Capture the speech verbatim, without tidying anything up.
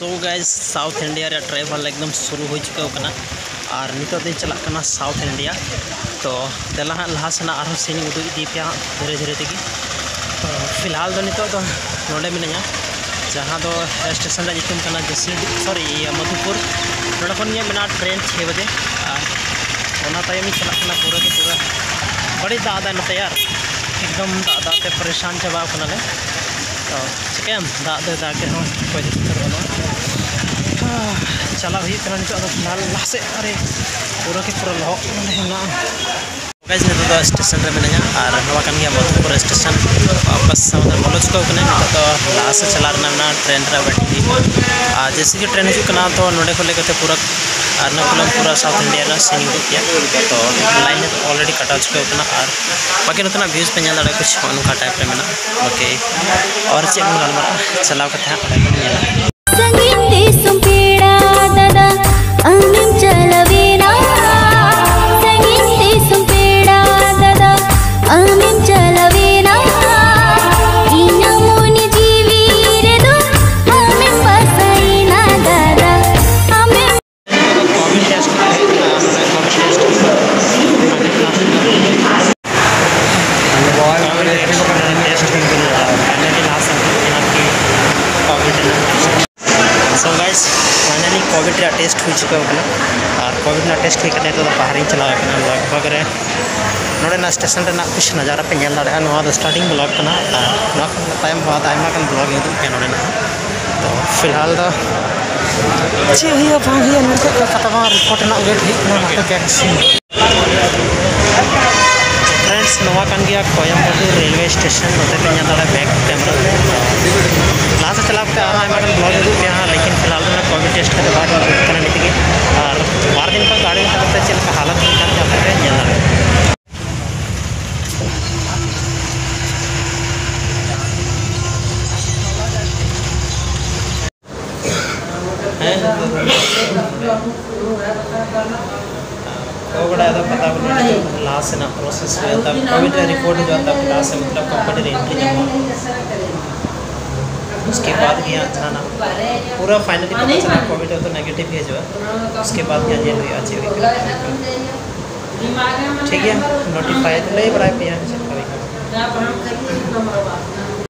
ᱛᱚ guys, South India ᱨᱮᱭᱟᱜ travel ᱮᱠᱫᱚᱢ ᱥᱩᱨᱩ ᱦᱩᱭ ᱪᱩᱠᱟᱹᱣ ᱠᱟᱱᱟ ᱟᱨ ᱱᱤᱛᱚᱜ ᱫᱚᱧ ᱪᱟᱞᱟᱜ ᱠᱟᱱᱟ ᱥᱟᱣᱩᱛᱷ ᱤᱱᱰᱤᱭᱟ᱾ ᱛᱚ ᱫᱮᱞᱟ ᱦᱟᱸᱜ, ᱞᱟᱦᱟ ᱥᱮᱱᱟᱜ ᱟᱨᱦᱚᱸ ᱥᱤᱱ ᱤᱧ ᱩᱫᱩᱜ ᱤᱫᱤ ᱯᱮᱭᱟ ᱦᱟᱸᱜ ᱫᱷᱤᱨᱮ ᱫᱷᱤᱨᱮ ᱛᱮᱜᱮ᱾ ᱛᱚ ᱯᱷᱤᱞᱦᱟᱞ ᱫᱚ ᱱᱤᱛᱚᱜ ᱫᱚ ᱱᱚᱰᱮ ᱢᱤᱱᱟᱹᱧᱟ, ᱡᱟᱦᱟᱸ ᱫᱚ ᱥᱴᱮᱥᱚᱱ ᱨᱮᱭᱟᱜ ᱧᱩᱛᱩᱢ ᱠᱟᱱᱟ ᱡᱟᱹᱥᱤᱰᱤ, ᱥᱚᱨᱤ, ᱤᱭᱟᱹ, ᱢᱚᱫᱷᱩᱯᱩᱨ᱾ ᱱᱚᱰᱮ ᱠᱷᱚᱱ ᱜᱮ ᱢᱮᱱᱟᱜᱼᱟ ᱴᱨᱮᱱ ᱪᱷᱮ ᱵᱟᱡᱮ᱾ ᱟᱨ ᱚᱱᱟ ᱛᱟᱭᱚᱢ ᱤᱧ ᱪᱟᱞᱟᱜ ᱠᱟᱱᱟ ᱯᱩᱨᱟᱹ ᱜᱮ ᱯᱩᱨᱟᱹ᱾ ᱟᱹᱰᱤ ᱫᱟᱜ ᱮᱫᱟᱭ ᱱᱚᱛᱮ ᱭᱟᱨ, ᱮᱠᱫᱚᱢ ᱫᱟᱜ ᱫᱟᱜ ᱛᱮ ᱯᱟᱨᱤᱥᱟᱱ ᱪᱟᱵᱟᱣ ᱠᱟᱱᱟᱞᱮ᱾ ᱛᱚ ᱪᱤᱠᱟᱹᱭᱟᱢ, ᱫᱟᱜ ᱫᱚᱭ ᱫᱟᱜ ᱨᱮᱦᱚᱸ ᱚᱠᱚᱭ ᱫᱚ ᱪᱤᱠᱟᱹ ᱵᱟᱹᱱᱩᱜᱼᱟ᱾ ᱪᱟᱞᱟᱣ ᱦᱩᱭᱩᱜ ᱠᱟᱱᱟ ᱱᱤᱛᱚᱜ ᱫᱚ ᱯᱷᱤᱞᱦᱟᱞ ᱞᱟᱦᱟ ᱥᱮᱫ᱾ ᱟᱨᱮ, ᱯᱩᱨᱟᱹ ᱜᱮ ᱯᱩᱨᱟᱹ ᱞᱚᱦᱚᱫ ᱠᱟᱱᱟ᱾ ᱜᱟᱭᱥ, ᱱᱤᱛᱚᱜ ᱫᱚ ᱥᱴᱮᱥᱚᱱ ᱨᱮ ᱢᱤᱱᱟᱹᱧᱟ ᱟᱨ ᱱᱚᱣᱟ ᱠᱟᱱ ᱜᱮᱭᱟ ᱢᱚᱫᱷᱩᱯᱩᱨ ᱥᱴᱮᱥᱚᱱ᱾ ᱵᱟᱥ ᱥᱟᱶᱛᱮ ᱵᱚᱞᱚ ᱪᱩᱠᱟᱹᱣ ᱠᱟᱱᱟᱧ᱾ ᱱᱤᱛᱚᱜ ᱫᱚ ᱞᱟᱦᱟ ᱥᱮᱫ ᱪᱟᱞᱟᱜ ᱨᱮᱱᱟᱜ ᱢᱮᱱᱟᱜᱼᱟ, ᱴᱨᱮᱱ ᱨᱮ ᱣᱮᱴᱤᱝ ᱦᱩᱭᱩᱜᱼᱟ᱾ ᱟᱨ ᱡᱮᱭᱥᱮ ᱜᱮ ᱴᱨᱮᱱ ᱦᱤᱡᱩᱜ ᱠᱟᱱᱟ, ᱛᱚ ᱱᱚᱰᱮ ᱠᱷᱚᱱ ᱞᱟᱹᱭ ᱠᱟᱛᱮ ᱯᱩᱨᱟᱹ ᱟᱨᱱᱟᱠᱩᱞᱟᱢ ᱯᱩᱨᱟᱹ ᱥᱟᱣᱩᱛᱷ ᱤᱱᱰᱤᱭᱟ ᱨᱮᱱᱟᱜ ᱥᱤᱱ ᱩᱫᱩᱜ ᱜᱮᱭᱟ᱾ ᱛᱚ ᱞᱟᱭᱤᱱ ᱚᱞᱨᱮᱰᱤ ᱠᱟᱴᱟᱣ ᱪᱩᱠᱟᱹᱣ ᱠᱟᱱᱟ ᱟᱨ ᱵᱟᱠᱤ ᱱᱚᱛᱮᱱᱟᱜ ᱵᱷᱤᱭᱩᱡᱽ ᱯᱮ ᱧᱮᱞ ᱫᱟᱲᱮᱭᱟᱜᱼᱟ, ᱠᱩᱪ ᱱᱚᱝᱠᱟ ᱴᱟᱭᱤᱯ ᱨᱮ ᱢᱮᱱᱟᱜᱼᱟ᱾ ᱳᱠᱮ, ᱟᱨ ᱪᱮᱫ ᱵᱚᱱ ᱜᱟᱞᱢᱟᱨᱟᱜᱼᱟ, ᱪᱟᱞᱟᱣ ᱠᱟᱛᱮ ᱦᱟᱸᱜ ᱚᱸᱰᱮ ᱵᱚᱱ ᱧᱮᱞᱟ᱾ ᱥᱟᱺᱜᱤᱧ ᱫᱤᱥᱚᱢ ᱯᱮᱲᱟ ᱫᱟᱫᱟ, ᱟᱢᱮᱢ ᱪᱟᱞᱟᱣᱮᱱᱟ᱾ ᱥᱟᱺᱜᱤᱧ ᱫᱤᱥᱚᱢ ᱯᱮᱲᱟ ᱫᱟᱫᱟ, ᱟᱢᱮᱢ ᱪᱟᱞᱟᱣᱮᱱᱟ᱾ ᱤᱧᱟᱹᱜ ᱢᱚᱱᱮ ᱡᱤᱣᱤ ᱨᱮᱫᱚ ᱟᱢᱮᱢ ᱵᱟᱥᱟᱭᱮᱱᱟ ᱫᱟᱫᱟ, ᱟᱢᱮᱢ ᱠᱳᱵᱷᱤᱰ ᱴᱮᱥᱴ ᱠᱚ ᱦᱩᱭᱩᱜ ᱠᱟᱱᱟ, ᱱᱚᱰᱮ ᱠᱳᱵᱷᱤᱰ ᱴᱮᱥᱴ ᱠᱳᱵᱷᱤᱰ ᱨᱮᱭᱟᱜ ᱴᱮᱥᱴ ᱦᱩᱭᱩᱜ ᱠᱟᱱᱟ, ᱯᱷᱟᱭᱱᱟᱞᱤ ᱞᱟᱦᱟ ᱥᱮᱫ ᱦᱩᱭᱩᱜ ᱠᱟᱱᱟ ᱟᱨᱠᱤ ᱠᱳᱵᱷᱤᱰ ᱨᱮᱱᱟᱜ test. So guys, finally covid ᱨᱮᱭᱟᱜ ᱴᱮᱥᱴ ᱦᱩᱭ ᱪᱩᱠᱟᱹᱣ ᱠᱟᱱᱟ ᱟᱨ ᱠᱳᱵᱷᱤᱰ ᱨᱮᱱᱟᱜ ᱴᱮᱥᱴ ᱦᱩᱭ ᱠᱟᱛᱮ ᱱᱤᱛᱚᱜ ᱫᱚ ᱵᱟᱦᱨᱮᱧ ᱪᱟᱞᱟᱣ ᱠᱟᱱᱟ᱾ ᱞᱟᱜᱽ ᱵᱷᱟᱜᱽ ᱨᱮ ᱱᱚᱰᱮᱱᱟᱜ ᱥᱴᱮᱥᱚᱱ ᱨᱮᱱᱟᱜ ᱠᱩᱪ ᱱᱟᱡᱟᱨᱟ ᱯᱮ ᱧᱮᱞ ᱫᱟᱲᱮᱭᱟᱜᱼᱟ᱾ ᱱᱚᱣᱟ ᱫᱚ ᱥᱴᱟᱨᱴᱤᱝ ᱵᱞᱚᱜ ᱠᱟᱱᱟ ᱟᱨ ᱱᱚᱣᱟ ᱠᱷᱚᱱ ᱛᱟᱭᱚᱢ ᱵᱟᱫ ᱟᱭᱢᱟ ᱜᱟᱱ ᱵᱞᱚᱜ ᱤᱧ ᱩᱫᱩᱜ ᱯᱮᱭᱟ ᱱᱚᱰᱮᱱᱟᱜ᱾ ᱛᱚ ᱯᱷᱤᱞᱦᱟᱞ ᱫᱚ ᱪᱮᱫ ᱦᱩᱭᱩᱜᱼᱟ ᱵᱟᱝ ᱦᱩᱭᱩᱜᱼᱟ, ᱱᱤᱛᱚᱜ ᱫᱚ ᱠᱟᱛᱷᱟ ᱵᱟᱝ, ᱨᱤᱯᱳᱨᱴ ᱨᱮᱱᱟᱜ ᱣᱮᱴ ᱦᱩᱭᱩᱜ ᱠᱟᱱᱟ, ᱱᱚᱛᱮ ᱠᱮᱠ ᱥᱤᱱ᱾ ᱯᱷᱨᱮᱱᱰᱥ, ᱱᱚᱣᱟ ᱠᱟᱱ ᱜᱮᱭᱟ ᱠᱚᱭᱟᱢᱵᱟᱴᱩᱨ ᱨᱮᱞᱣᱮ ᱥᱴᱮᱥᱚᱱ᱾ ᱱᱚᱛᱮ ᱯᱮ ᱧᱮᱞ ᱫᱟᱲᱮᱭᱟᱜᱼᱟ ᱵᱮᱠ ᱠᱮᱢᱨᱟ᱾ ᱞᱟᱦᱟ ᱥᱮᱫ ᱪᱟᱞᱟᱣ ᱠᱟᱛᱮ ᱟᱨᱦᱚᱸ ᱟᱭᱢᱟ ᱜᱟᱱ ᱵᱞᱚᱜ ᱩᱫᱩᱜ ᱯᱮᱭᱟ ᱦᱟᱸᱜ, ᱞᱮᱠᱤᱱ ᱯᱷᱤᱞᱦᱟᱞ ᱫᱚ ᱠᱳᱵᱷᱤᱰ ᱴᱮᱥᱴ ᱠᱟᱛᱮ ᱵᱟᱦᱨᱮ ᱩᱰᱩᱠ ᱠᱟᱱᱟ ᱱᱤᱛ ᱜᱮ᱾ ᱟᱨ ᱵᱟᱨ ᱫᱤᱱ ᱠᱷᱚᱱ ᱜᱟᱹᱰᱤ ᱦᱟᱛᱟᱣ ᱠᱟᱛᱮ ᱪᱮᱫ ᱞᱮᱠᱟ ᱦᱟᱞᱚᱛ ᱦᱩᱭᱩᱜ ᱠᱟᱱ ᱛᱟᱭᱟ ᱟᱯᱮ ᱯᱮ ᱧᱮᱞ ᱫᱟᱲᱮᱭᱟᱜᱼᱟ᱾ ᱦᱮᱸ, ᱚᱠᱚᱭ ᱵᱟᱰᱟᱭ ᱟᱫᱚ ᱯᱟᱛᱟ ᱵᱟᱹᱱᱩᱜᱼᱟ, ᱞᱟᱦᱟ ᱥᱮᱱᱟᱜ ᱯᱨᱚᱥᱮᱥ ᱦᱩᱭᱩᱜᱼᱟ, ᱛᱟᱨᱯᱚᱨ ᱠᱳᱵᱷᱤᱰ ᱨᱮ ᱨᱤᱯᱳᱨᱴ ᱦᱤᱡᱩᱜᱼᱟ, ᱛᱟᱨᱯᱚᱨ ᱞᱟᱦᱟ ᱥᱮᱱ ᱢᱚᱛᱞᱚᱵ ᱠᱳᱢᱯᱟᱱᱤ ᱨᱮ ᱮᱱᱴᱨᱤ ᱧᱟᱢᱚᱜᱼᱟ᱾ ᱩᱥᱠᱮ ᱵᱟᱫᱽ ᱜᱮ ᱦᱟᱸᱜ ᱡᱟᱦᱟᱱᱟᱜ ᱯᱩᱨᱟᱹ ᱯᱷᱟᱭᱱᱟᱞᱤ ᱯᱚᱛᱟ ᱪᱟᱞᱟᱜᱼᱟ, ᱠᱳᱵᱷᱤᱰ ᱨᱮᱫᱚ ᱱᱮᱜᱮᱴᱤᱵᱷ ᱜᱮ ᱦᱤᱡᱩᱜᱼᱟ᱾ ᱩᱥᱠᱮ ᱵᱟᱫᱽ ᱜᱮ ᱦᱟᱸᱜ ᱧᱮᱞ ᱦᱩᱭᱩᱜᱼᱟ ᱪᱮᱫ ᱦᱩᱭᱩᱜ ᱠᱟᱱᱟ᱾ ᱴᱷᱤᱠ ᱜᱮᱭᱟ, ᱱᱳᱴᱤᱯᱷᱟᱭ ᱞᱟᱹᱭ ᱵᱟᱲᱟᱭ ᱯᱮᱭᱟ ᱪᱮᱫ ᱞᱮᱠᱟ ᱦᱩᱭᱩᱜ ᱠᱟᱱᱟ᱾